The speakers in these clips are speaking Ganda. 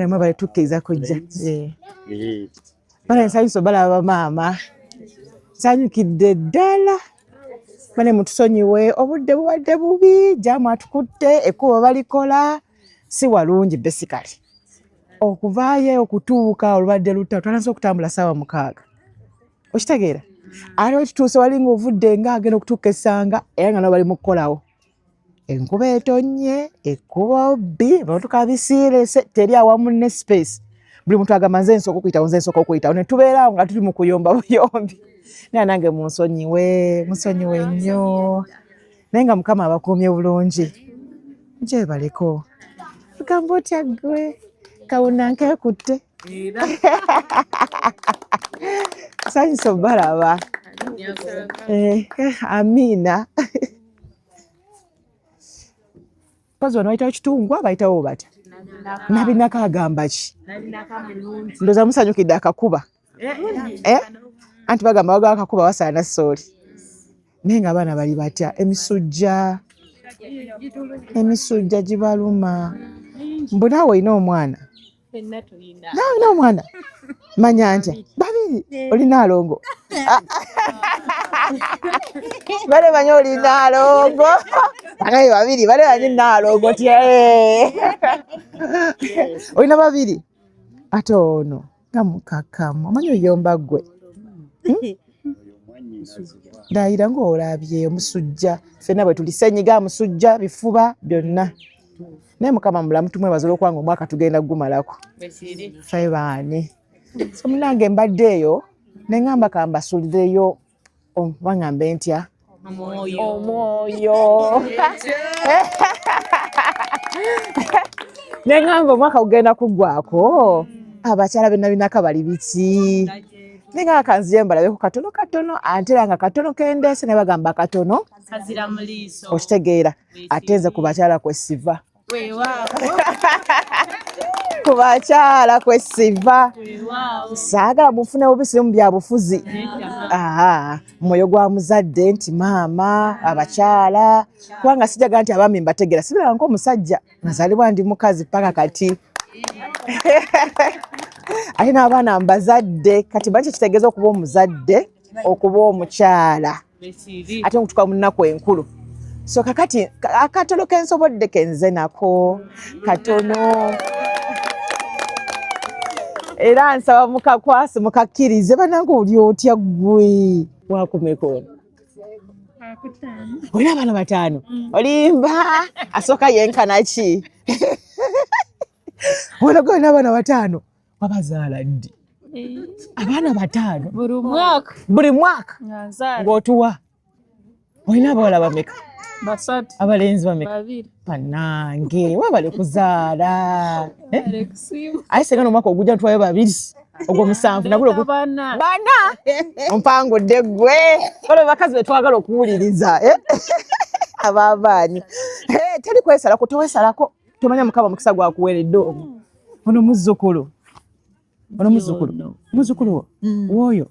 Bana mwebale tukkiriza kujja. Bana nsanyusa obalaba bamaama. Nsanyukidde ddala. Bane mutusonyiwe obudde bubadde bubi, jaamu atukutte, ekkubo balikola si walungi basically. Okuvaayo okutuuka olubadde lutta twalanze okutambula ssaawa 6. Okitegeera? Ate wetutuuse wali ng'ovudde nga agenda okutuuka essanga era nga nabo bali mu kukolawo. Enkuba etonnye, ekkubo bbi, ebimotoka bisiirese, teri awamu ne space. Buli muntu agamba nze nsooka okuyitawo, nze nsooka okuyitawo. Ne tubeera awo nga tuli mu kuyomba buyombi. Naye nange munsonyiwe, munsonyiwe nnyo. Naye nga Mukama abakuumye bulungi. Gyebaleko. Ogamba otya ggwe? Kawuna nkeekutte. Nsanyuse obalaba. Amiina. Mpozi wano bayitawo Kitungwa, bayitawo batya? Nabinaka agamba ki? Ndowooza musanyukidde akakuba. Eh? Anti bagamba wagaba akakuba wasaana sooli. Naye nga abaana bali batya? Emisujja. Emisujja gibaluma. Mbu naawe olina omwana? Naawe olina omwana? Manya ntya? Babiri. Olina alongo? Bale manyi olina alongo. Banaye babiri, bale manyi naalongo ti. Olina babiri? Ate ono nga mukakamu. Omanyi oyomba ggwe. Ndayira ng'olabye omusujja. Ffenna bwe tuli ssenyiga, musujja, bifuba byonna. Naye Mukama mulamu tumwebaza olw'okubanga omwaka tugenda gumalako. Ffe baani? So munange mbadde eyo ne ŋŋamba kambasulireyo oba ŋŋambe ntya? Omwoyo. Ne ŋŋamba omwaka gugenda kuggwako abakyala be nabinaka bali biki? Ne ŋŋamba kanzije mbalabeko katono katono ate era nga katono kendeese ne bagamba katono okitegeera ate nze ku bakyala kwe siva. Ku bakyala kwe siva. Saagala mufune bubi siri mu byabufuzi. Mwoyo gwa muzadde nti maama abakyala kubanga sijaga nti abaami mbategeera sibiraba ng'omusajja nazaalibwa ndi mukazi paka kati. Ate n'abaana mbazadde kati manyi kye kitegeeza okuba omuzadde okuba omukyala ate okutuuka mu nnaku enkulu. So kakati akatono kensobodde kenze nako katono era nsaba mukakwasi mukakkirize banange oli otya ggwe wakumeka ono olina abaana 5 olimba asooka yenkana ki olina olina abaana 5 wabazaala ddi abaana 5 buli mwaka ng'otuwa olina abawala bameka 3 abalenzi bameka bannange webale kuzaala aye senga n'omwaka ogujja ntwayo 2 ogwo 7 nabula 4 ompangudde ggwe waliwo bakazi be twagala okuwuliriza ab'amaanyi teri kwesalako towesalako tomanya Mukama mukisa gwakuweeredde ogwo ono muzzukulu ono muzzukulu muzzukulu wo w'oyo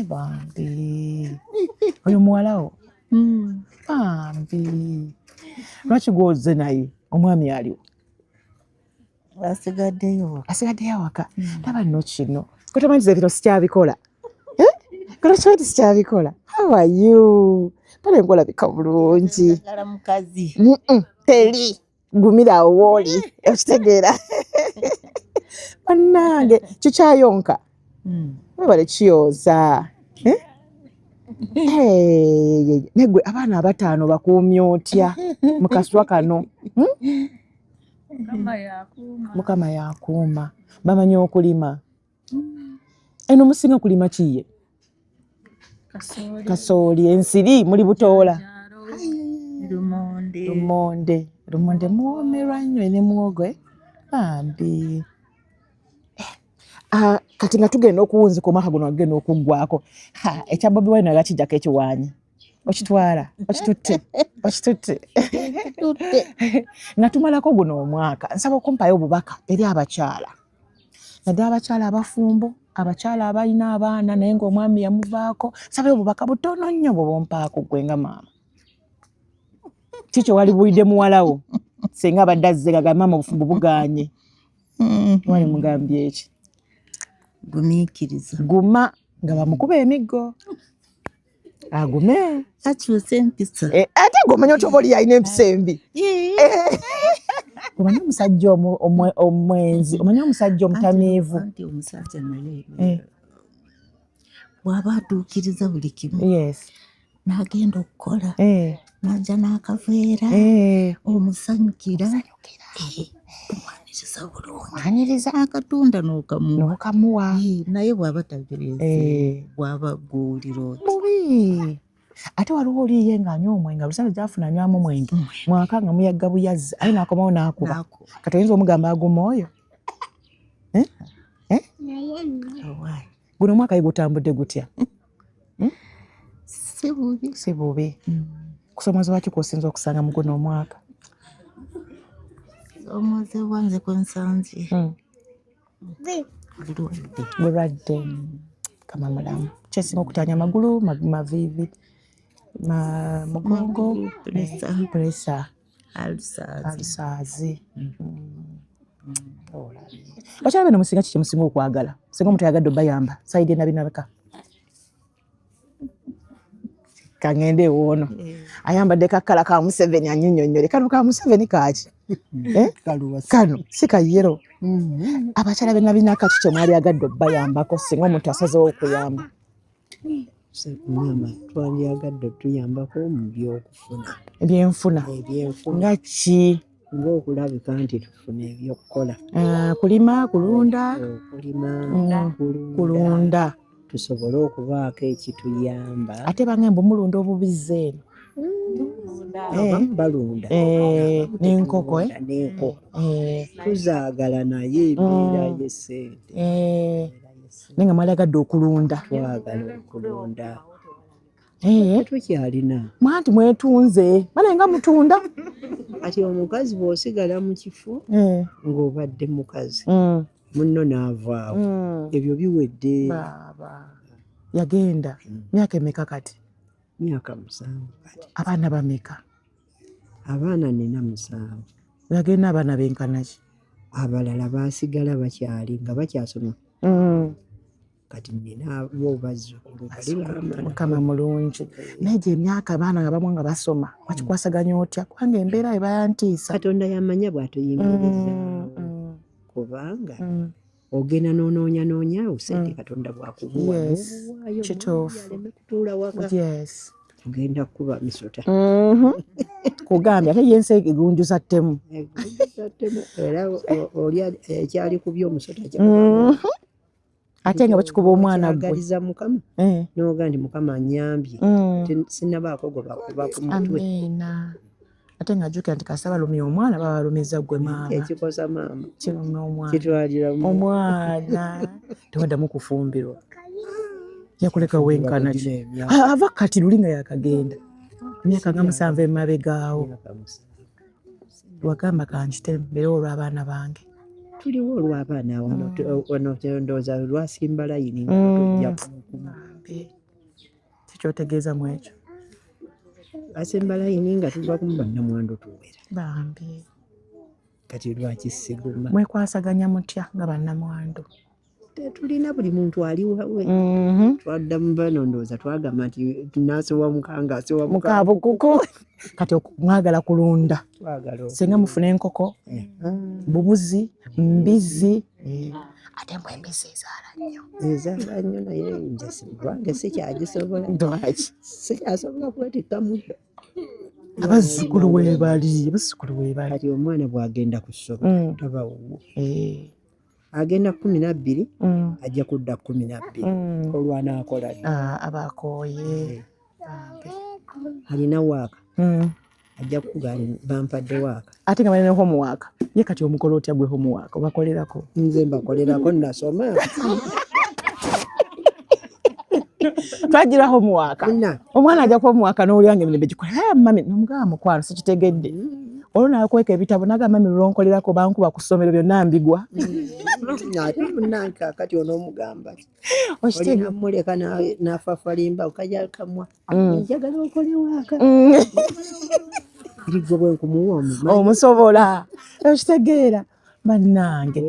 bambi oyo muwalawo bambi lwaki gw'ozze naye omwami aliwo asigaddeyo asigaddeyo awaka laba nno kino kotomanyi nze bino sikyabikola kotomanyi sikyabikola how are you bale ng'olabika bulungi mukazi teri gumira awo wooli okitegeera bannange kikyayonka webale kiyooza negwe abaana 5 bakuumye otya mu kaswa kano? Mukama yakuuma. Bamanyi okulima. Eno musinga kulima kiye? Kasooli, ensiri muli butoola. Lumonde. Lumonde muwoomerwa nnyo ne muwogo bambi. Kati nga tugenda okuwunzika omwaka guno agenda okuggwako. Ekya Bobi Wine era kijjako ekiwaanyi. Okitwala, okitutte, okitutte. Nga tumalako guno omwaka, nsaba okumpayo obubaka eri abakyala. Naddala abakyala abafumbo, abakyala abalina abaana naye ng'omwami yamuvaako. Nsabayo obubaka butono nnyo bwe bumpaako ggwe nga maama. Kiki walibuulidde muwala wo singa abadde azze nga maama obufumbo bugaanye? Wali mugambye eki? Gumiikiriza. Guma nga bamukuba emiggo. Agume. Akyusa empisa. Eh, ate gwe omanya otya oba oli alina empisa embi? Omanyi omusajja omwenzi, omanyi omusajja omutamiivu. Anti omusajja naye bw'aba atuukiriza buli kimu n'agenda okukola n'ajja n'akaveera omusanyukira, omwaniriza bulungi, Mwaniriza. Akatunda n'okamuwa. N'okamuwa. Naye bw'aba tabireese, bw'aba gw'owulira oti Bubi. Ate waliwo oli ye ng'anywa omwenge, olusale gy'afuna anywamu mwenge, mwaka nga muyagga buyazzi, aye n'akomawo n'akuba. N'akuba. Kati oyinza omugamba aguma oyo? Eh? Eh? Owaaye. Guno omwaka ye gutambudde gutya? Si bubi. Si bubi. Kusomoozebwa ki kw'osinza okusanga mu guno omwaka? Somoozebwa nze kwe nsanze bulwadde. Bulwadde. Kama mulamu. Kyesinga okutanya amagulu, maviivi, mugongo, Magulu, pressure. Pressure. Ulcers. Ulcers. Bakyala beno musinga kiki musinga okwagala? Singa omuntu ayagadde obayamba, side enabinabika. Kangende ewoono. Ayambadde kakkala ka Museveni anyinyonnyole. Kano ka Museveni kaaki? Eh? Kano si ka yellow. Abakyala benabinaka ki kye mwali agadde obayambako singa omuntu asazeewo okuyamba? Maama, twandyagadde otuyambako mu byokufuna. Ebyenfuna. Ebyenfuna. Nga ki? Ng'okulabika nti tufuna ebyokukola. Kulima, kulunda. Okulima, kulunda. Kulunda. Tusobole okubaako ekituyamba. Ate bange mbu mulunda obubizzi eno. Abamu balunda. N'enkoko, eh? N'enkoko. Tuzaagala naye embeera y'essente. Naye nga mwalyagadde okulunda. Twagala okulunda. Tetukyalina. Mwanti mwetunze. Bale nga mutunda. Kati omukazi bw'osigala mu kifo ng'obadde mukazi, munno n'avaawo. Ebyo biwedde. Baaba. Yagenda. Myaka emeka kati? Myaka 7 kati. Abaana bameka? Abaana nina 7. Yagenda abaana benkana ki? Abalala baasigala bakyali nga bakyasoma. Kati nina bo bazzukulu bali bamala. Mukama mulungi. Naye gye emyaka abaana nga bamu nga basoma, wakikwasaganya otya? Kubanga embeera eba yantiisa. Katonda yamanya bw'atuyingiriza. Kubanga ogenda n'onoonyanoonya awo ssente Katonda bw'akubuwa. N'obuwaayo Kituufu. aleme kutuula waka. Tugenda kukuba misota. Kugambye ate yensi egunjuza ttemu. Egunjuza ttemu era oli ekyali kubya omusota kya Ate nga bakikuba omwana gwe. Kyagaliza Mukama. N'oga nti Mukama annyambye. Sinnabaako gwe bakuba ku mutwe. Amiina. Ate nga jjukira nti kasita balumya omwana baba balumiza ggwe maama. Ekikosa maama. Kirumya omwana. Kitwalira mu- Omwana. Tewaddamu kufumbirwa. Yakuleka wenkana ki? Kugira emyaka. Ava kati luli nga yakagenda. Emyaka nga 7 emabegaawo. Emyaka 7. Wagamba kankite mbeerewo olw'abaana bange. Tuliwo olw'abaana wano, wano ndowooza lwasimba layini nga tujja kumukuba. Bambi. Kikyotegeeza mu ekyo? Lwasimba layini nga tuva ku bannamwandu tuwera. Bambi. Kati lwaki siguma? Mwekwasaganya mutya nga bannamwandu? Tetulina, buli muntu ali wawe. Twadda mu bano ndowooza twagamba nti naasowa mukanga asowa Mukabukuku. Kati mwagala kulunda. Twagala okulunda. Singa mufuna enkoko, bubuzi, mbizzi. Ate mbwe embizzi ezaala nnyo. Ezaala nnyo naye nze lwange sikyagisobola. Lwaki? Sikyasobola kwetikka muddo. Abazzukulu weebali, abazzukulu weebali. Kati omwana bw'agenda ku ssomero taba wuwo. Agenda 12, ajja kudda 12. Olwanaakola ddi? Aba akooye. Bambi. Alina waaka. Ajja kukugamba bampadde waaka. Ate nga balina homework. Ye kati omukola otya gwe homework? Obakolerako? Nze mbakolerako, nasoma. Twagira homework. Nna. Omwana ajja ku homework n'owulira nga emirembe gikola. Hey, mami, n'omugamba mukwano sikitegedde. Olwo n'akweka ebitabo n'agamba mami lwonkolerako bankuba ku ssomero byonna mbigwa. Ate munnange kaakati onoomugamba ki? Okitegeera. Olina mmuleka n'afafalimba okajja kamwa. Njagala okole waaka. Nti gwe bwe nkumuwa omumanyi. Omusobola. Okitegeera. Bannange,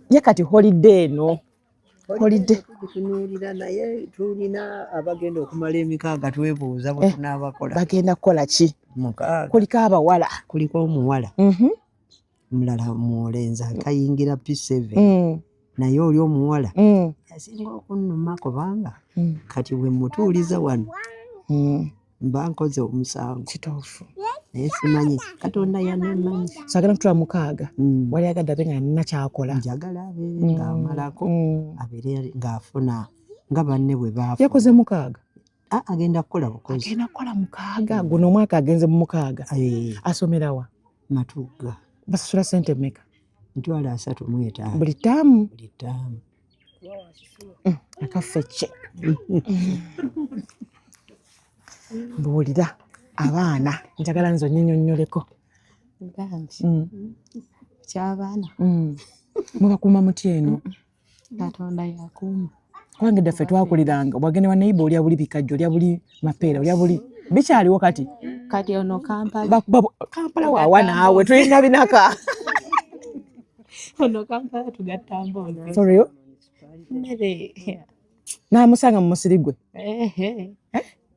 ye kati holiday eno, holiday Tunuulira, naye tulina abagenda okumala 6 twebuuza bwe tunaabakola. Bagenda kukola ki? 6. Kuliko abawala? Kuliko omuwala, omulala mulenzi akayingira P7, naye oli omuwala yasinga okunnuma kubanga kati bwe mutuuliza wano mba nkoze omusango. Kituufu. Naye simanyi, Katonda yanemanyi. So agenda kutula 6. Wali agadde abe nga nina kyakola. Njagala abeere ng'amalako, abeere ng'afuna nga banne bwe baafuna. Yakoze 6? Ah, agenda kukola bukozi. Agenda kukola 6, guno omwaka agenze mu 6. Asomerawa? Matugga. Basasula sente mmeka? 350,000. Buli ttaamu? Buli ttaamu. Akaffe ki? Mbuulira abaana, njagala nze onnyinyonnyoleko. Bambi, ky'abaana. Mubakuuma mutya eno? Katonda yakuuma. Kubanga edda ffe twakuliranga bwagenda wa neighbor olya buli bikajjo, olya buli mapeera, olya buli bikyaliwo kati. Kati ono Kampala. Kampala waawa naawe tulina binaka. Ono Kampala tugatta mboozi. For real? Mmere. N'amusanga mu musiri gwe. Ehe.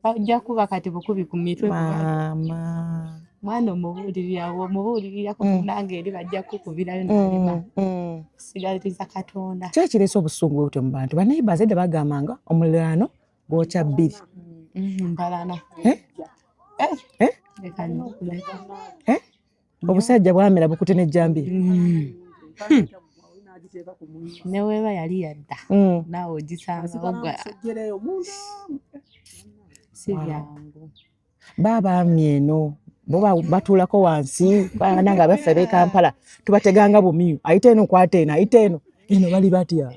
Ajja kuba kati bukubi ku mitwe. Maama. Mwana omubuulirira, omubuulirirako nange eri bajja kukubirayo n'alima. Sigaliza Katonda. Ki ekireese obusungu bwe butyo mu bantu? Baneighbors edda bagambanga omuliraano gwokya 2. Mbalana. Eh? Eh? Eh? Leka nno. Eh? Obusajja bwamera bukute n'ejjambiya. Ne weeba yali yadda, naawe ogisangawo gwa si byangu. Baabaami eno bo batuulako wansi, baana nga baffe b'e Kampala tubateganga bumyu, ayita eno kwata eno, ayita eno eno, bali batya?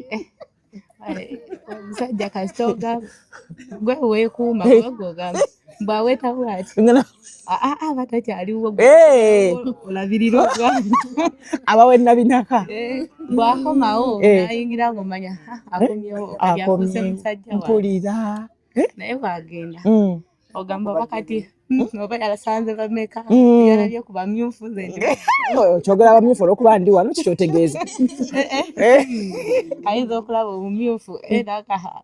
Omusajja kasita ogamba gwe weekuuma, gwe gw'ogamba bw'aweeta bw'ati. Ah, ah, aba takyaliwo, gwe olabirira ogwa. Abawe nabinaka. Bw'akomawo n'ayingira ng'omanya, ah, akomyewo, kati afuuse Akomyewo. musajja wange. Mpulira. Naye bw'agenda ogamba oba kati oba yalasanze bameka, yalabye ku bamyufu nze ndi. Oh, kyogera abamyufu olw'okuba ndi wano, kikyotegeeza. Ayinza okulaba obumyufu era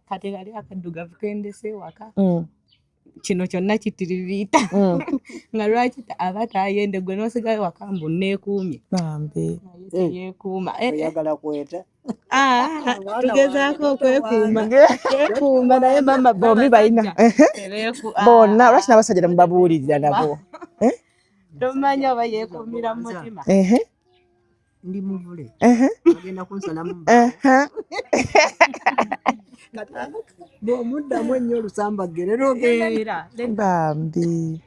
kati kali akaddugavu kendese ewaka. Kino kyonna kitiribiita. Nga lwaki aba tayende gwe n'osigayo waka mbu neekuumye. Bambi. Naye teyeekuuma. Oyagala kweta? Ah, tugezaako okwekuuma. Kwekuuma naye mama bombi balina. Bonna lwaki n'abasajja temubabuulirira nabo? Tomanya oba yeekuumira mu mutima. Ndi muvule. Agenda kunsalamu. Bw'omuddamu ennyo olusambaggere n'ogenda. Era. Bambi.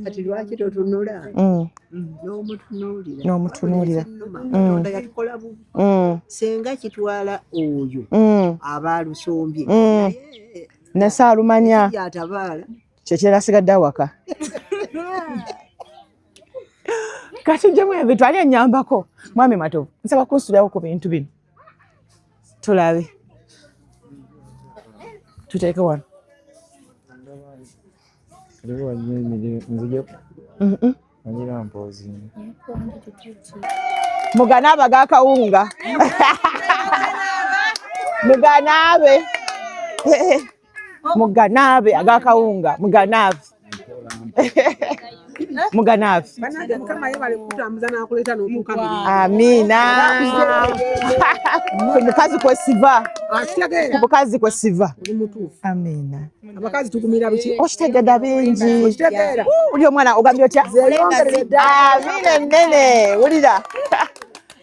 Kati lwaki totunula? N'omutunuulira. N'omutunuulira. Katonda yatukola bubi. Senga kitwala oyo aba alusombye. Naye Nasaalumanya. Yatabaala. Kyekirala asigadde awaka. Kati jjemu ebintu ani annyambako? Mwami Matovu, nsaba kunsuulirako ku bintu bino. Tulabe. Tuteeke wano. Muganaabe ag'akawunga. Muganaabe. Muganaabe ag'akawunga. Muganaabe. Muganaabe. Bannange, Mukama yeebale kukutambuza n'akuleeta n'otuuka mirembe. Amiina. Ku mukazi kwe siva. Akitegeera. Ku mukazi kwe siva. Oli mutuufu. Amiina. Abakazi tugumira biki? Okitegedda bingi. Okitegeera. Uli omwana ogambye otya? Zeeyongerere ddala. Amiina ennene. Wulira.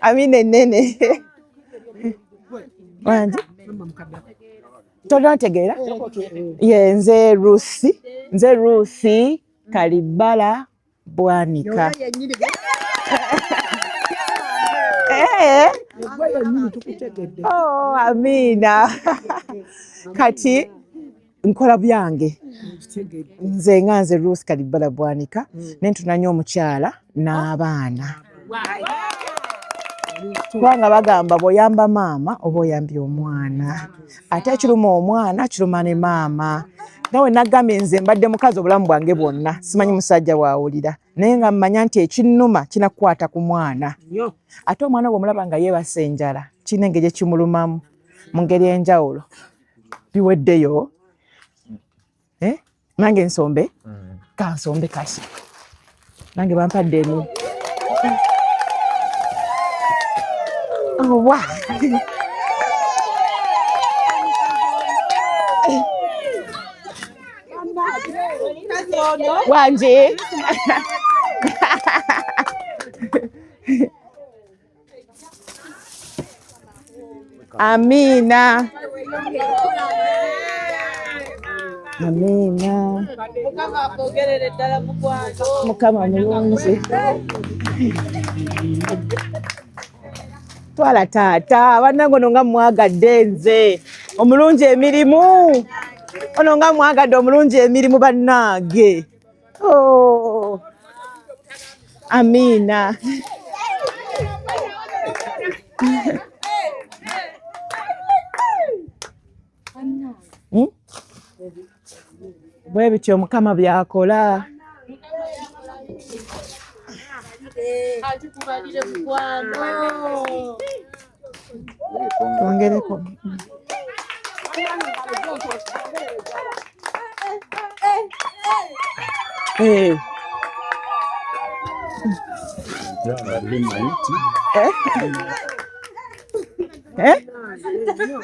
Amiina ennene. Wangi? Tonantegeera? Ye nze Ruth. Nze Ruth Kalibala Bwanika. Oh, amiina. Kati nkola byange. Nze nga nze Ruth Kalibala Bwanika, ne ntunanya omukyala n'abaana. Kubanga bagamba bw'oyamba maama oba oyambye omwana. Ate ekiruma omwana kiruma ne maama. Nawe nagambye nze mbadde mukazi obulamu bwange bwonna, simanyi musajja waawulira, naye nga mmanya nti ekinnuma kinakukwata ku mwana. Ate omwana bw'omulaba nga yeebasa enjala, kirina engeri ekimulumamu mu ngeri enjawulo. Biweddeyo. Eh? Nange nsombe? Kansombe kasi. Nange bampadde emu. Oh, wow. Wangi. Amiina. Amiina. Mukama mulungi. Twala taata, bannange ono nga mwagadde nze omulungi emirimu, ono nga mwagadde omulungi emirimu bannange. Oh. Amiina. Bwe bityo Mukama by'akola. Twongereko. Eh. Eh? Eh?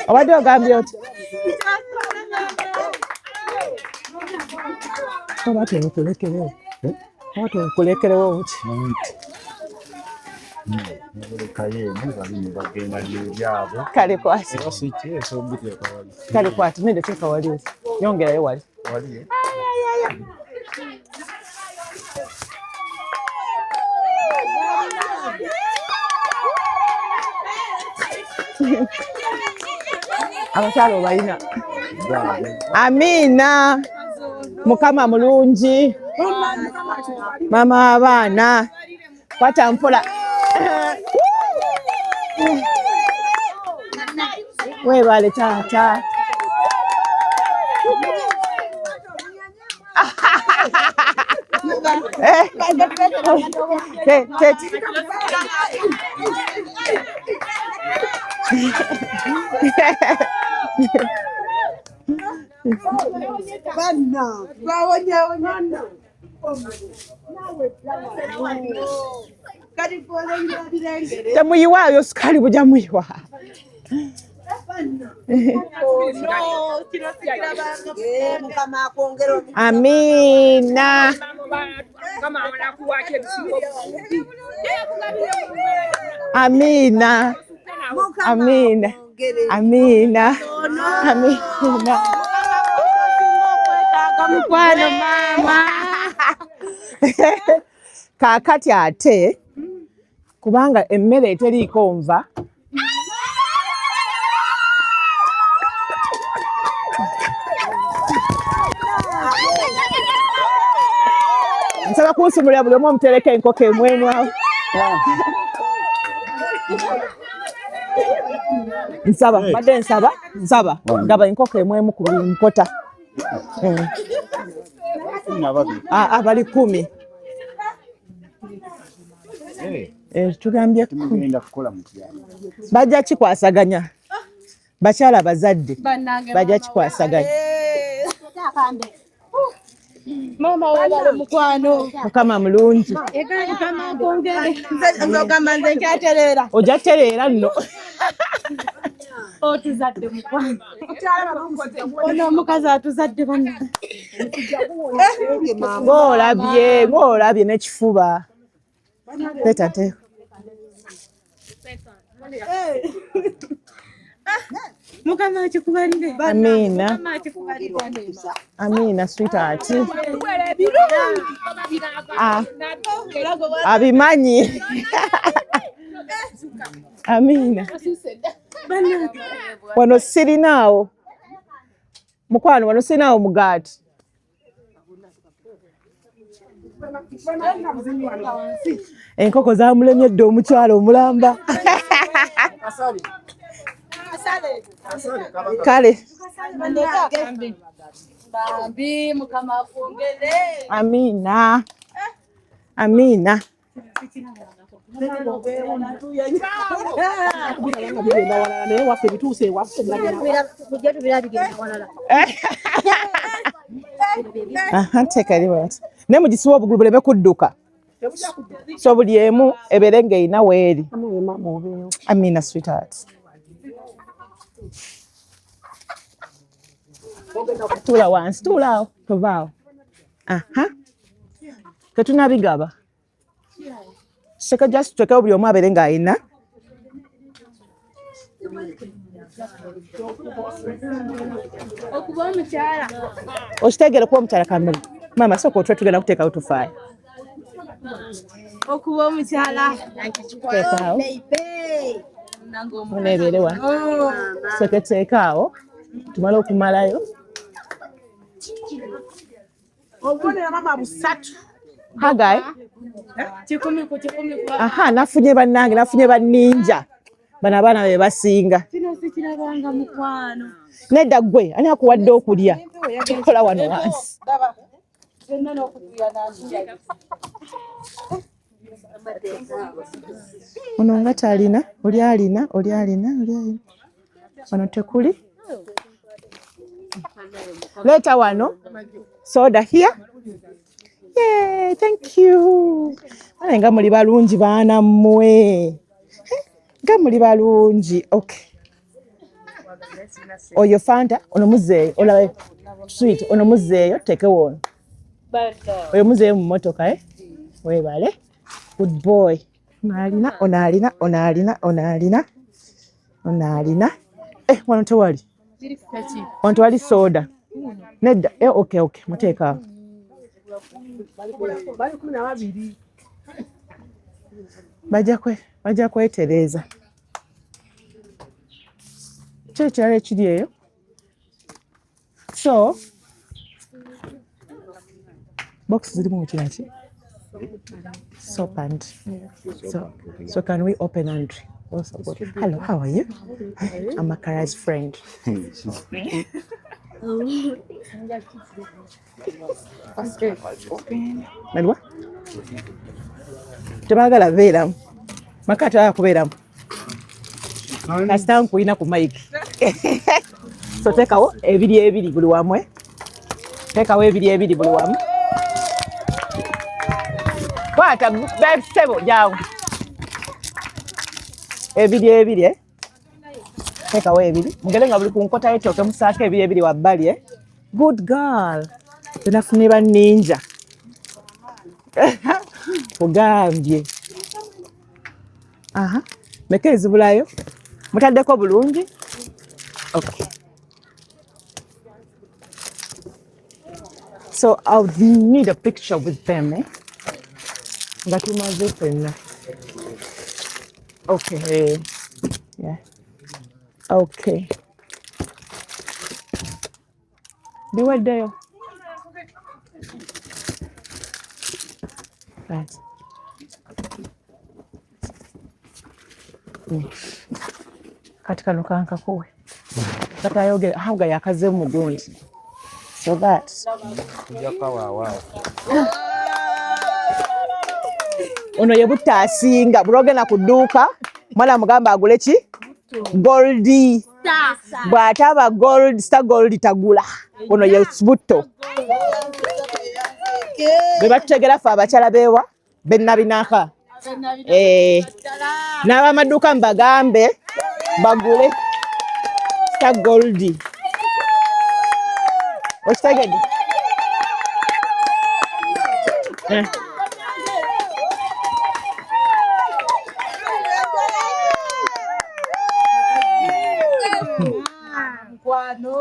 Obadde ogambye oti? Oba tebukulekerewo. Oba tebukulekerewo buti. Kale kwata. Kale kwata. Nedda teeka wali. Yongerayo wali. Abakyala obalina. Amiina. Mukama mulungi. Mama w'abaana. Kwata mpola. Weebale taata. Eh, eh, te- Temuyiwaayo sukaali bujja muyiwa. Amiina. Amiina. Amiina. Amiina. Amiina. Mukwano maama. Kaakati ate kubanga emmere eteriiko nva, nsaba kunsumulira buli omu omutereko enkoko emu emu awo. Nsaba, mbadde nsaba, nsaba gaba enkoko emu emu ku buli nkota. Ah, ah, bali 10. Tugambye 10. Bajja kikwasaganya. Bakyala bazadde bajja kikwasaganya. Mama webale mukwano. Mukama mulungi. Mukama akwongere. Nze ogamba nze nkyatereera. Ojja tereera nno. Otuzadde mukwano. Ono omukazi atuzadde bannange. Ng'olabye, ng'olabye n'ekifuba. Leeta nteeko. Mukama akikubalire. Amiina. Mukama akikubalire. Amiina sweetheart. Ah, abimanyi. Amiina. Wano sirinaawo. Mukwano wano sirinaawo mugaati. Enkoko zamulemye dda omukyalo omulamba. Kale. Bambi Mukama akwongere. Amiina, amiina. Nga bigenda walala naye waffe bituuse ewaffe. Aha, teeka eri bwati naye mugisibe obugulu buleme kudduka, so buli emu ebeere ng'erina weeri. Amiina sweetheart. Tuula wansi, tuula awo, tovaawo. Aha, tetunabigaba seka, just tutekewo buli omu abeere ng'alina. Okuba omukyala. Okitegeere kuba omukyala kamere. Maama, sooka otwe, tugenda kuteekawo tufaayo. Okuba omukyala. Teekaawo oneebeere wa sooka teekaawo tumale okumalayo. Obubonero mama busatu. Hagai. 100 ku 100 ku. Aha, nafunye bannange, nafunye banninja. Bano abaana be basinga. Kino sikirabanga mukwano. Nedda ggwe, ani akuwadde okulya? Tukola wano wansi. Byonna n'okutuya n'atuya. Ono nga talina, oli alina, oli alina, oli alina. Wano tekuli. Leeta wano. Soda here. Yay, thank you. Bane nga muli balungi baana mmwe. Nga muli balungi. Okay. Oyo Fanta, ono muzeeyo, olaba sweet, ono muzeeyo, tekewo ono. Oyo muzeeyo mu mmotoka, eh? Weebale. Good boy. Ono alina, ono alina, ono alina, ono alina. Ono alina. Eh, wano tewali. Wano tewali soda. Nedda. Eh, okay, okay. Muteeka awo. Bali 12. Bajja kwetereeza. Ki ekirala ekiri eyo? So, box zirimu kinaki? Soap and so can we open and also go. Hello, how are you? I'm Makara's friend. Naliwa? Tebaagala beeramu. Maka tebagala kubeeramu. Kasita nkulina ku mic. So teekawo ebiri ebiri buli wamu. Eh? Teekawo ebiri ebiri buli wamu. Kwata ssebo jangu. Ebiri ebiri eh? Teekawo ebiri. Mugende nga buli ku nkota y'ettooke musaako ebiri ebiri wabbali eh? Good girl. Tenafunye ba ninja. Kugambye. Aha. Meka ezibulayo? Mutaddeko bulungi? Okay. So I'll need a picture with them, eh? Nga tumaze ffenna. Okay. Yeah. Okay. Biweddeyo. Right. Kati kano kankakuwe. Katayogera hauga yakaze mu gundi. So that. Ono ye butta asinga buli ogenda ku dduuka mwana mugamba agule ki? Gold. Bw'ataba gold star gold tagula. Ono ye butto. Bwe batutegera ffe abakyala beewa bennabinaka. Eh, n'abamaduuka mbagambe bagule star gold. Okitegedde? Eh.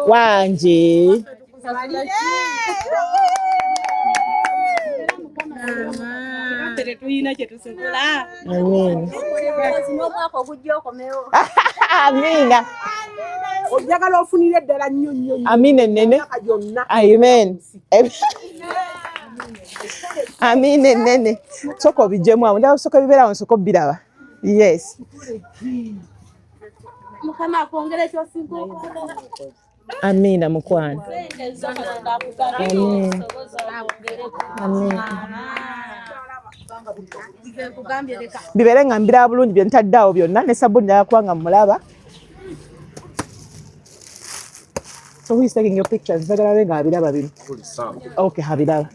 Wangi. Ffe tetulina kye tusobola. Amiina. N'omwaka ogujja okomewo. Amiina. Oyagala ofunire ddala nnyo nnyo nnyo. Amiina ennene. Emyaka gyonna. Amen. Amiina ennene. Sooka obiggyemu awo. Ndaba sooka bibeera awo nsooka obiraba. Yes. Mukama akwongere ky'osinga okwagala. Amiina mukwano. Amiina. Amiina. Bibeere nga mbiraba bulungi bye ntadde awo byonna ne sabbuuni njagala kuba nga mmulaba. So who is taking your pictures? Njagala abe nga abiraba bino. Okay, abiraba.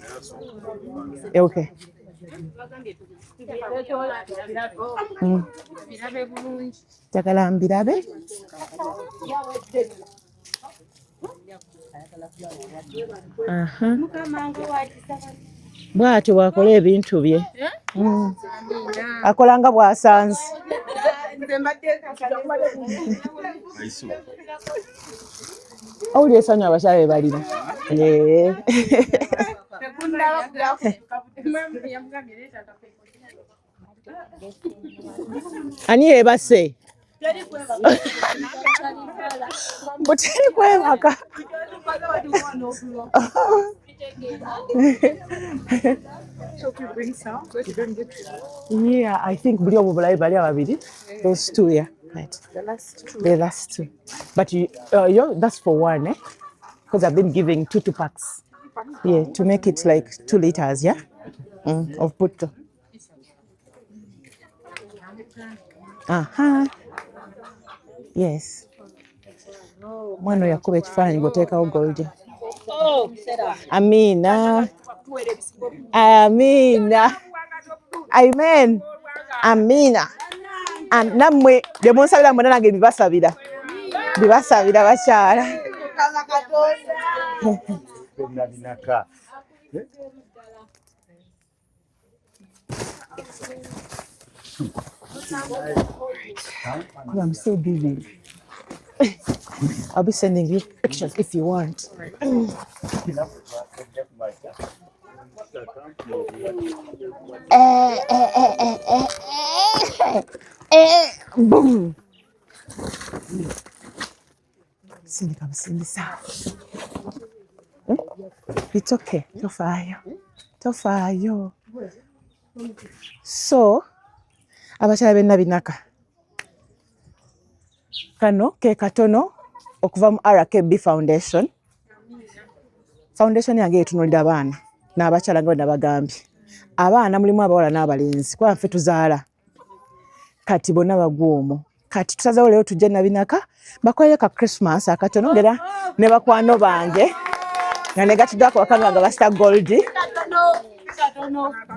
Okay. Njagala mbirabe. Bw'atyo bw'akola ebintu bye. Akola nga bw'asanze. Owulira essanyu abakyala be balina. Ani yeebase? Mbu teri kwebaka. Yeah, I think buli obwo bulabe bali ababiri. Those two, yeah. Right. The last two. The last two. But you, that's for one, eh? Because I've been giving 2 packs. Yeah, to make it like 2 liters, yeah? Of butto. Aha. Yes. Mwana yakuba ekifaananyi ng'oteekawo gold. Amina. Amina. Amen. Amina. Nammwe bye munsabira mwena nange bibasabira. Bibasabira bakyala. I'm still busy. I'll be sending you pictures if you want. Boom. Sindika busindisa. It's okay. Tofaayo. Tofaayo. So, abakyala b'e Nabinaka. Kano ke katono okuva mu RKB Foundation. Foundation yange etunuulira abaana n'abakyala nga bwe nabagambye. Abaana mulimu abawala n'abalenzi kuba ffe tuzaala. Kati bonna bagwa omwo. Kati tusazeewo leero tujje Nabinaka bakolere ka Christmas akatono ngera ne bakwano bange nga negatiddwako bakama bange ba Star Gold.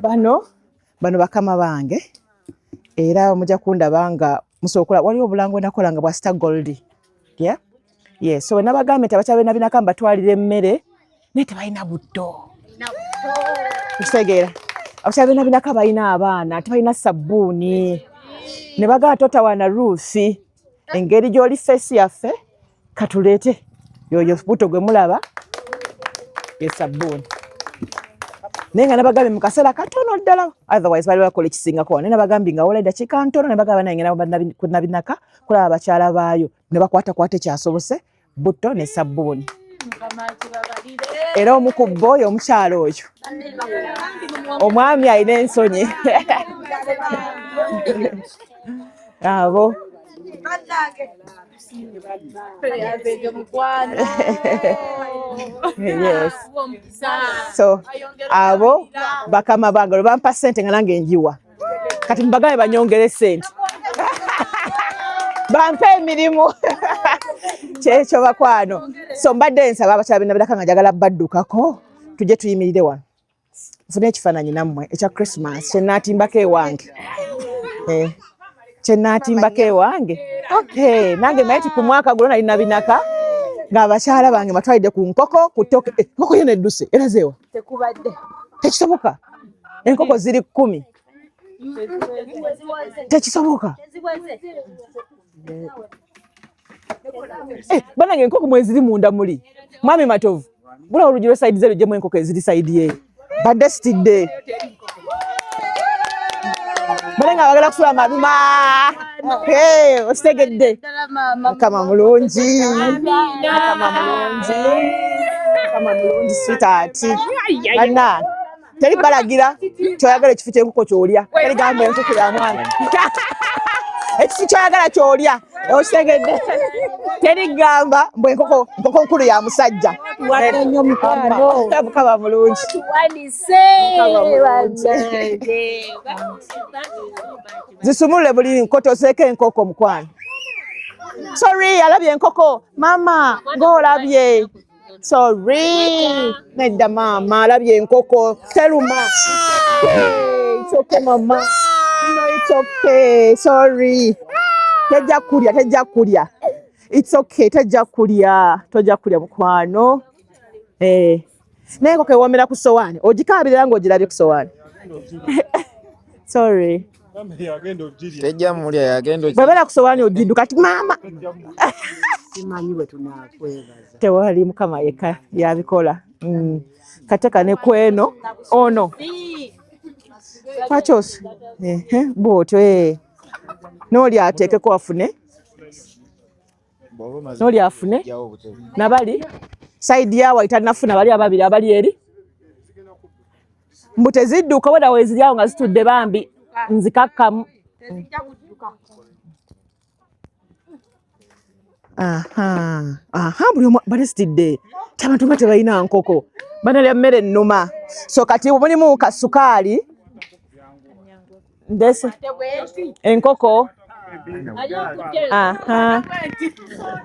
Bano bakama bange era mujja kundaba nga musobola waliwo obulango nakola nga bwa Star Gold. Yeah? Yeah, so nabagambye nti abakyala b'e Nabinaka mbatwalira emmere naye tebalina butto. Okitegeera? Abakyala b'e Nabinaka balina abaana, tebalina sabbuuni. Ne bagamba totawaana Ruth, engeri gy'oli feesi yaffe katuleete yoyo butto gwe mulaba ye sabbuuni. Naye nga nabagambye mu kaseera katono ddala, otherwise bali bakola ekisingako. Naye nabagambye nga wala eddakiika ntono ne bagamba naye ngenda ku Nabinaka kulaba abakyala baayo ne bakwatakwata ekyasobose butto ne sabbuuni. Era omu ku bo oyo omukyala oyo omwami alina ensonyi. Abo yes. So abo bakama bange lwe bampa ssente nga nange njiwa. Kati mbagambe banyongere ssente. Bampe emirimu. Kyekyo bakwano. So mbadde nsaba abakyala b'e Nabinaka nga njagala baddukako tujje tuyimirire wano. Nfune ekifaananyi nammwe ekya Christmas kye naatimbako ewange. Kye naatimbako ewange. Okay, nange mmanyi nti ku mwaka guno nali Nabinaka ng'abakyala bange batwalidde ku nkoko ku ttooke. Enkoko yo nedduse era zeewa? Tekubadde. Tekisoboka. Enkoko ziri 10. Tekisoboka. Banange enkoko mweziri munda muli. Mwami Matovu, bula oluggi lwa side ze luggyemu enkoko eziri side ye. Badde sitidde. Bale nga bagala kusula maluma. Hey, okitegedde. Mukama mulungi. Mukama mulungi. Mukama mulungi sweetheart. Banna, teri balagira kyoyagala ekifo ky'enkoko ky'olya. Teri gamba enkoko ya mwana. Ekifo kyoyagala ky'olya. Okitegedde? Teri gamba mbu enkoko nkoko nkulu ya musajja. Wadde nnyo mukwano. Mukama mulungi. Zisumulule buli nkoto oseeko enkoko mukwano. Sorry, alabye enkoko. Mama, ng'olabye. Sorry. Nedda maama, alabye enkoko. Teruma. Hey, it's okay mama. No, it's okay. Sorry. Tejja kulya, tejja kulya. It's okay, tejja kulya. Tojja kulya mukwano. Eh. Naye enkoko ewoomera ku ssowaani. Ogikaabirira ng'ogirabye ku ssowaani. Sorry. Tejja mulya yagenda. Bw'ebeera ku ssowaani ogidduka ati maama. Simanyi bwe tunaakwebaza. Tewali, Mukama yekka yabikola. Kateka ne kweno ono kwakyose bwotyo eh. N'oli ateekeko afune, n'oli afune, nabali side yawa itanafuna bali ababiri abali eri mbu tezidduka weda weziri awo nga zitudde bambi nzikakkamu. Aha, aha, buli omu balisitidde abantu nga tebalina nkoko banalya mmere ennuma. So kati mulimu kasukaali, ndese enkoko. Aha,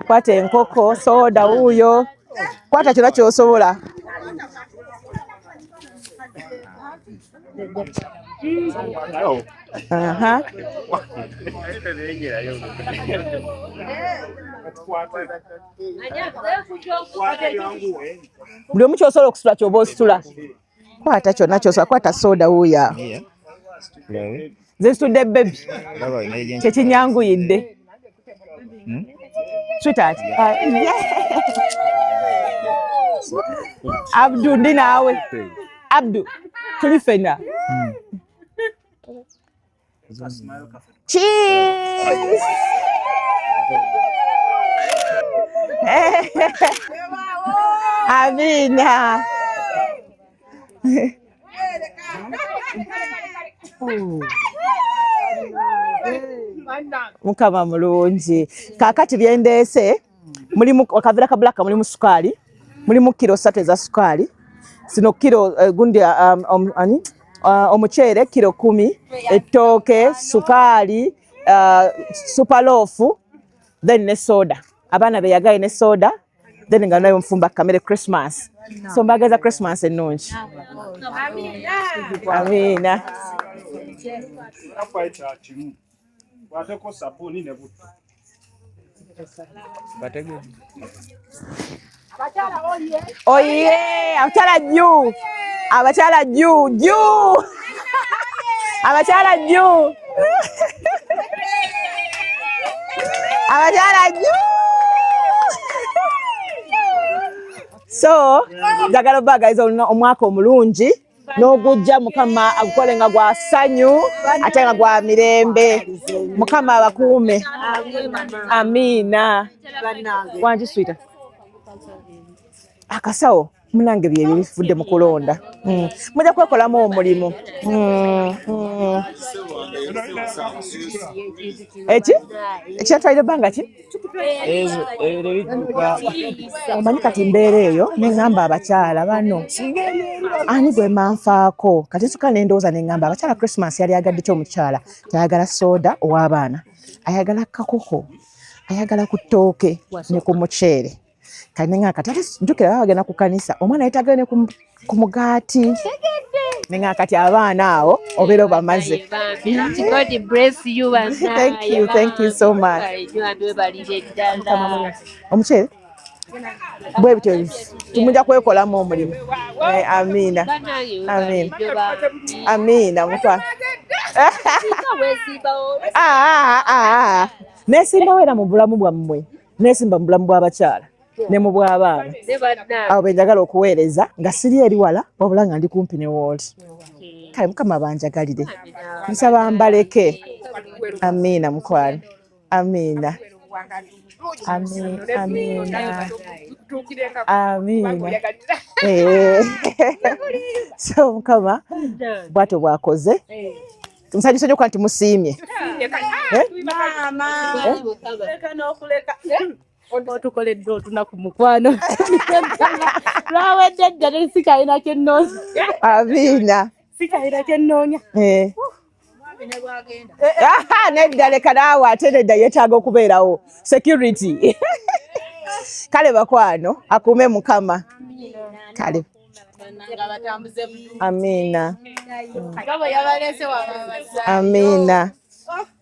kwata enkoko, soda wuuyo, kwata kyonna ky'osobola. Aha. Buli omu ky'osobola okusitula ky'oba ositula, kwata kyonna ky'osobola, kwata soda wuuyo awo. Nze nsitudde baby, kyekinyanguyidde. Sweetheart. Ah, yeah. Abdu, ndi naawe. Abdu, tuli ffenna. Cheese! Amina. Mukama mulungi. Kaakati byendeese mulimu akaveera ka black, mulimu sukaali, mulimu kilo 3 eza sukaali, zino kilo gundi ani omuceere kilo 10, ettooke, sukaali, superloaf, then ne soda abaana beyagaye ne soda, then nga nayo nfumba kamere Christmas. So mbagaza Christmas ennungi. Amiina. Kwateko sabbuuni ne butto. Oye, abakyala jju, abakyala jju jju, abakyala jju, abakyala jju. So njagala obagaliza omwaka omulungi n'ogujja, Mukama agukole nga gwa ssanyu ate nga gwa mirembe. Mukama abakuume. Amiina. Wangi sweetheart, akasawo munange byebyo bifudde mu kulonda. Mujja kwekolamu omulimu. Eki ekyatwalira ebbanga ki? Omanyi kati mbeera eyo neŋŋamba abakyala bano ani gwe manfaako. Kati nsuka nendowooza neŋŋamba abakyala Christmas yali ayagadde ki? Omukyala tayagala soda ow'abaana, ayagala kakoko, ayagala ku ttooke ne ku muceere. Kati neŋŋamba kati ate jjukira baba bagenda ku kanisa, omwana yeetaaga ne ku mugaati. Neŋŋamba kati abaana awo obeera obamaze. God bless you. Thank you, thank you so much. Omuceere bwe bityo tumujja kwekolamu omulimu. Eh, amiina, amiina, amiina mukwa. Ah, ah, ah. Nesimbawo era mu bulamu bwammwe, nesimba mu bulamu bw'abakyala ne mu bw'abaana abo benjagala okuweereza nga siri eri wala wabula nga ndi kumpi ne wooli. Kale Mukama banjagalire, nsaba mbaleke. Amiina mukwano, amiina. Amiina, amiina. Eh. So Mukama bwatyo bwakoze. Nsanyuse nnyo okuba nti musiimye. Eh? Otukoledde olunaku mukwano lwawedde dda tesikayina kyenoonya. Amiina. Sikayina kyenoonya. Eh. Nedda leka naawe ate nedda yeetaaga okubeerawo security. Kale bakwano akuume Mukama. Kale. Amiina. Amiina.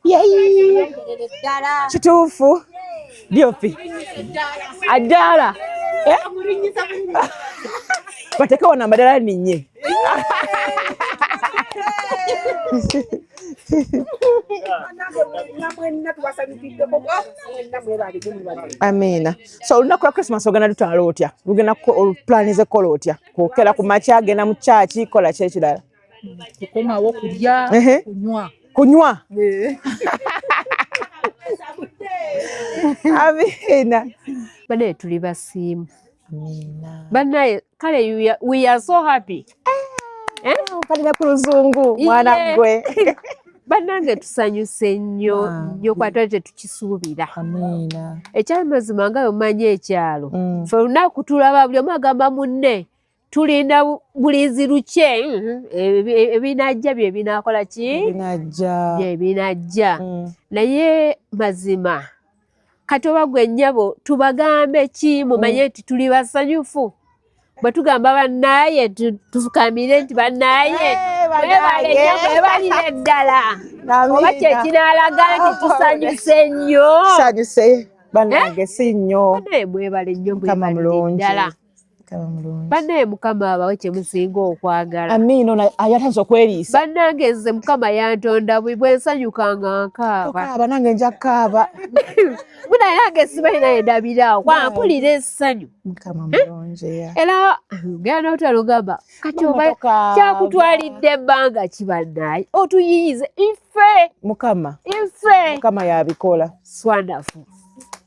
Yeyi. Kituufu. Diopi. Addaala. Eh? Bateeke wano amadala ninye. Amiina. So olunaku lwa Christmas ogenda lutwala otya? Lugenda planize kukola otya? Kukera ku makya, genda mu church, kola ki ekirala? Kukomawo kulya, kunywa. Kunywa. Amiina. Banaye tuli basiimu. Banaye kale we are so happy. Eh? Kalina ku luzungu mwana gwe. Bannange tusanyuse nnyo nnyo kuba twali tetukisuubira. Ekyamazima nga bwemumanyi ekyalo ffe olunaku tulaba buli omu agamba munne tulinda bulinzi lukye ebinajja bye binaakola ki bye binajja naye mazima kati oba gwe nnyabo tubagambe ki mumanye nti tuli basanyufu bwe tugamba bannaye tufukamire nti bannaye mwebale nnyo mwebalire ddala oba kye kinaalaga nti tusanyuse nnyo tusanyuse bannange si nnyo bannaye mwebale nnyo mwebalire ddala bannaye Mukama abawe kye musinga okwagala. Amiina. Ono ayatandise okweriisa. Bannange nze Mukama yantonda bwe nsanyuka nga nkaaba. Okaaba nange nja kukaaba. Munaye nange simanyi naye ndabiraawo kwa mpulira essanyu. Mukama mulungi. Era genda n'otwala ogamba kati oba kyakutwalidde ebbanga ki bannaye otuyiyize ife. Mukama. Ife. Mukama yabikola. It's wonderful.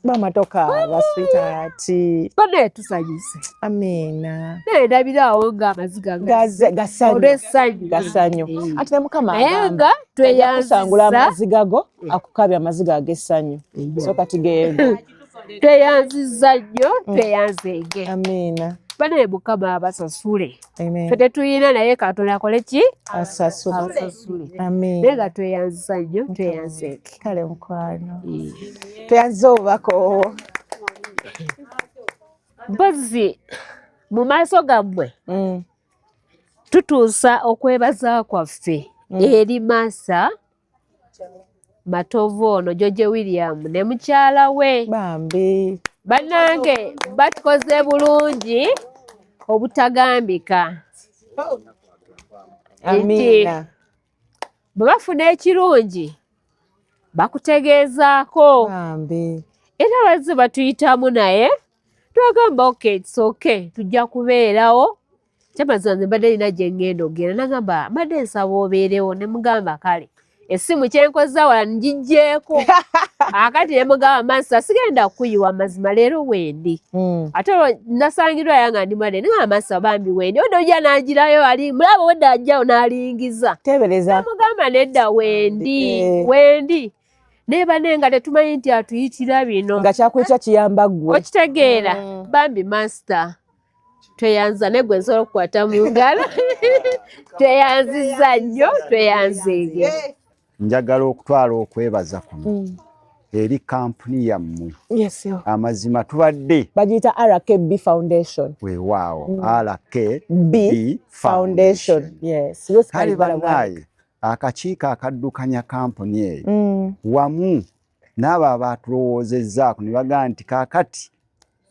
Mama tokaaba sweetheart. Banaye tusanyuse. Amiina. Naye ndabiraawo ng'amaziga gasanyu. Olw'essanyu. Gasanyu. Ate ne Mukama naye nga tweyanzisangula tweyanziza amaziga go akukabya amaziga ag'essanyu. So kati gego. Tweyanziza nnyo tweyanzeege. Amiina. Banaye Mukama abasasule. Amen. Ffe tetuyina naye Katonda akole ki? Asasule. Abasasule. Amiina. Naye nga tweyanziza nnyo tweyanzeege. Kale mukwano. Tweyanziza obubaka obwo. Mpozi mu maaso gammwe tutuusa okwebaza kwaffe eri Masa Matovu ono George William ne mukyala we. Bambi. Bannange batukoze bulungi obutagambika. Amiina. Bwe bafuna ekirungi bakutegeezaako. Bambi. Era bazze batuyitamu naye twagamba okay it's okay tujja kubeerawo. Kyamazima nze mbadde nina gye ŋŋenda okugenda nagamba mbadde nsaba obeerewo ne mugamba kale essimu kyenkoza wala ngiggyeeko akati ne mugamba Masa sigenda kukuyiwa mazima leero wendi ate olwo nasangirwa ya nga ndi mwadde nengamba Masa bambi wendi odde ojja n'agirayo ali mulaba wedde ajjawo n'alingiza Teebereza. namugamba nedda wendi wendi naye banne nga tetumanyi nti atuyitira bino Nga kyakuyita kiyamba ggwe. Okitegeera bambi master tweyanza naye gwe nsobola okukwata mu ngalo tweyanziza nnyo tweyanzeege. Njagala okutwala okwebaza kuno eri kampuni yammwe. Yes, yo. Amazima tubadde bagiyita RKB Foundation. Weewaawo RKB Foundation. Yes. Kale bannaaye akakiiko akaddukanya kampuni eyo wamu n'abo abaatulowoozezzaako ne bagamba nti kaakati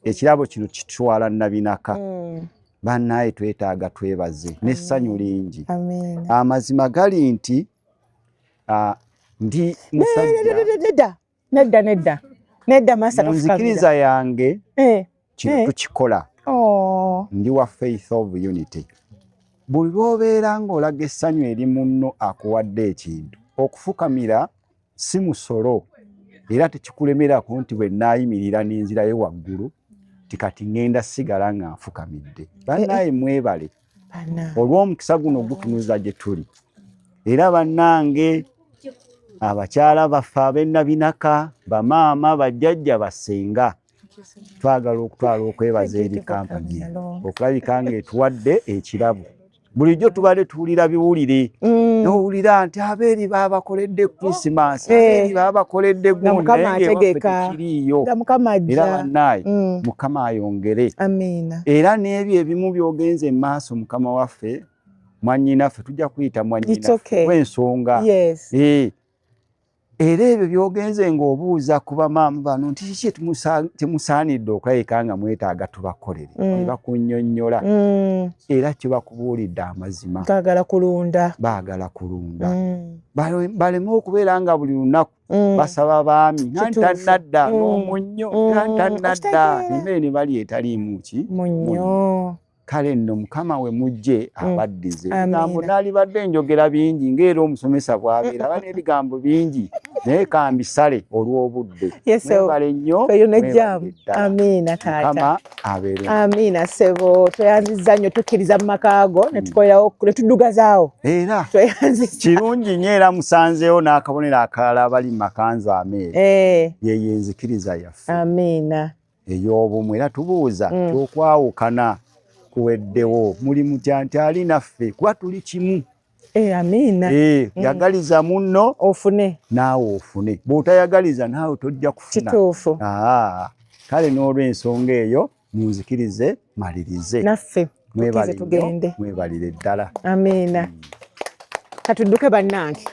ekirabo kino kitwala Nabinaka. Bannaaye twetaaga twebaze n'essanyu lingi. Amazima gali nti ndi musajja Nedda nedda nedda nedda masa mu nzikiriza yange kino tukikola. Ndi wa Faith of Unity. Buli lw'obeera ng'olaga essanyu eri munno akuwadde ekintu, okufukamira si musolo era tekikulemerako nti bwe naayimirira n'enzirayo waggulu ti kati ŋŋenda sigala nga nfukamidde. Bannaaye mwebale olw'omukisa guno ogutunuza gye tuli. Era bannange abakyala baffe ab'ennabinaka, bamaama, bajjajja, bassenga, twagala okutwala okwebaza eri kampani eno okulabika ng'etuwadde ekirabo. Bulijjo tubadde tuwulira biwulire, n'owulira nti abeeri baabakoledde Christmas, abeeri baabakoledde gundi, naye ng'ewaffe tekiriiyo. Era bannaaye Mukama ayongere. Era n'ebyo ebimu by'ogenze mu maaso Mukama waffe, mwannyinaffe, tujja kuyita mwannyinaffe lw'ensonga. Era ebyo by'ogenze ng'obuuza ku bamaama bano nti kiki temusaanidde okulabika nga mwetaaga tubakolere, ne bakunnyonnyola. Era kye bakubuulidde amazima. Baagala kulunda. Baagala kulunda. Baleme okubeera nga buli lunaku basaba baami nantannadda n'omunnyo, nantannadda emmere ne bali etaliimu ki munnyo. Kale nno Mukama we mujje abaddize. Ebigambo naalibadde njogera bingi ng'era omusomesa bw'abeera aba n'ebigambo bingi, naye kambisale olw'obudde. Mwebale nnyo, mwebale ddala. Amiina taata. Mukama abeere. Amiina ssebo, tweyanzizza nnyo, tukkiriza mu maka go ne tukolerawo ne tuddugazaawo. Era tweyanzizza. Kirungi nnyo era musanzeewo n'akabonero akalala abali mu makanzu ameeru. Yeyo enzikiriza yaffe. Amiina. Ey'obumu era tubuuza okwawukana kuweddewo, muli mutya nti ali naffe kuba tuli kimu. Amiina. Yagaliza munno ofune, naawe ofune, bw'otayagaliza naawe tojja kufuna. Kituufu. Kale n'olw'ensonga eyo munzikirize malirize naffe mwebale tugende, mwebalire ddala. Amiina. Katudduke bannange,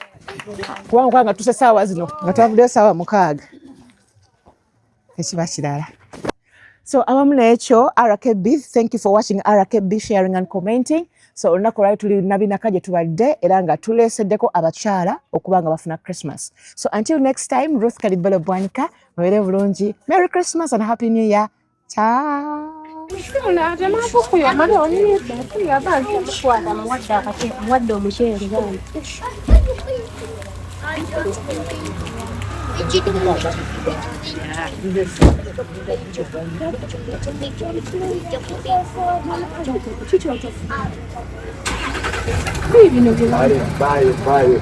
kubanga nga tuse saawa zino nga twavuddeyo saawa 6 ekiba kirala. So awamu n'ekyo RKB, thank you for watching RKB, sharing and commenting. So olunaku olwali tuli Nabinaka gye tubadde era nga tuleeseddeko abakyala okuba nga bafuna Christmas. So until next time, Ruth Kalibalo Bwanika, mubeere bulungi. Merry Christmas and Happy New Year. Ciao. Bye, bye.